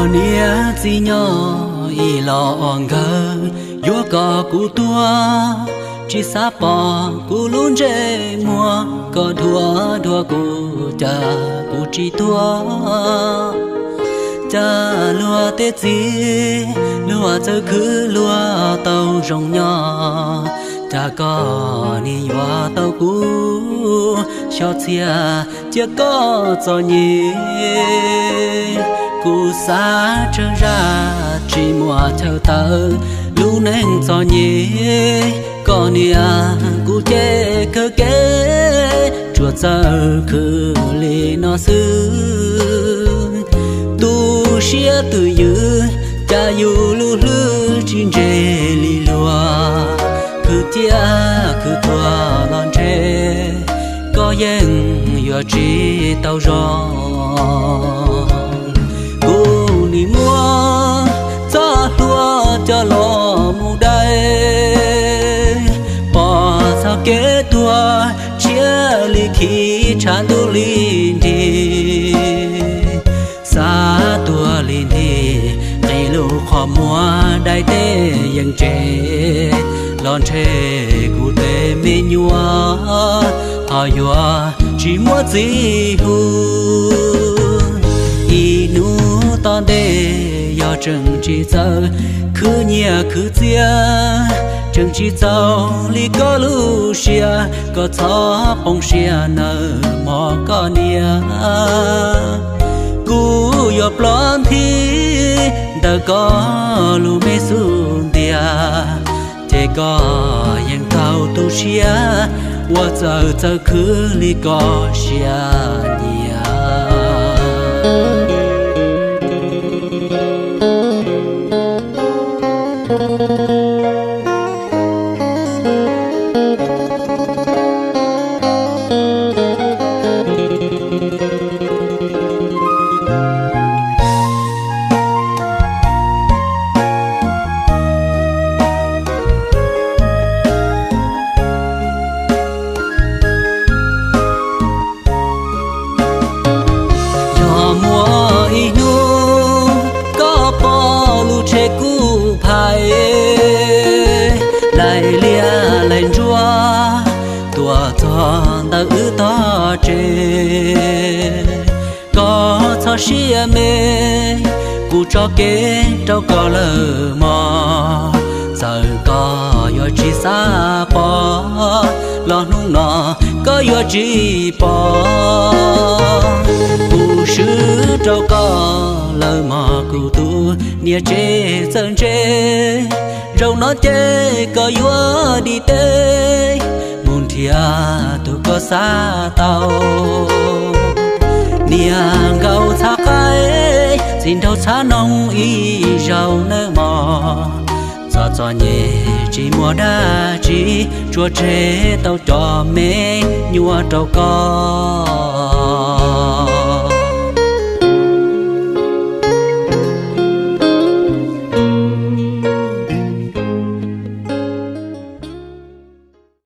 Niam txiv nyob ib los nkawd yuav kom kuv tuag, tsis xav pom kuv lub ntsej muag, koj dhuav dhuav kuv cas kuv tsis tuag. Cas luag tej txiv luag txawj khwv luag tau zoo nyob, cas koj nim yuav tau kuv xyov txhia, cia koj txom nyem. Kuv xav tsawg zaj tsis muaj chaw tawm, lub neej txom nyem koj niam kuv ces kawg kev, tsuas txawj khwv li no xwb. Tu siab twj ywm, cas yus lub hlwb tsis ntse li luag, khwv ciaj khwv tuag los ntshe koj yeej yuav tsis tau zoo. Kuv nim muab txoj hlua coj los mus dai, pom txoj kev tuag tshiab li khi tshav ntuj li nrig. Xav tuag li nthi, nqis lub qhov muag dai tej yeej tsev, los ntshe kuv tej me nyuam ho yuav tsis muaj txiv hu. Ib hnub tom ntej yog tseem tsis txawj khwv nyiaj khwv txiaj, tseem tsis txaus li koj lub siab, koj txhob poob siab nawb mog koj niam. Kuv yuav ploj nthi ntawm koj lub me xub ntiag, ces koj yeej tau tu siab uas txawj txawj khwv li koj siab nyiam. Yog muaj ib hnub koj pom lub tsheb kuj phais, laim liab laim ntsuab tuaj txog ntawm wb tog tsev, koj txhob siab me, kuv tso kev rau koj lawm mog. Txawm koj yuav tsis xav pom los hnub no koj yuav tsis pom, kuv swb rau koj lawm mog kuv tus niam tsev txawj ntse. Zaum no ces koj yuav dim teb mus nrhiav tus koj xav tau. Niam nkaus txhav qaib, txiv nraug txhav noog ib zaug nawb mog. Txom txom nyem tsis muaj dab tsi, tsuas tseg tau cov me nyuam rau koj.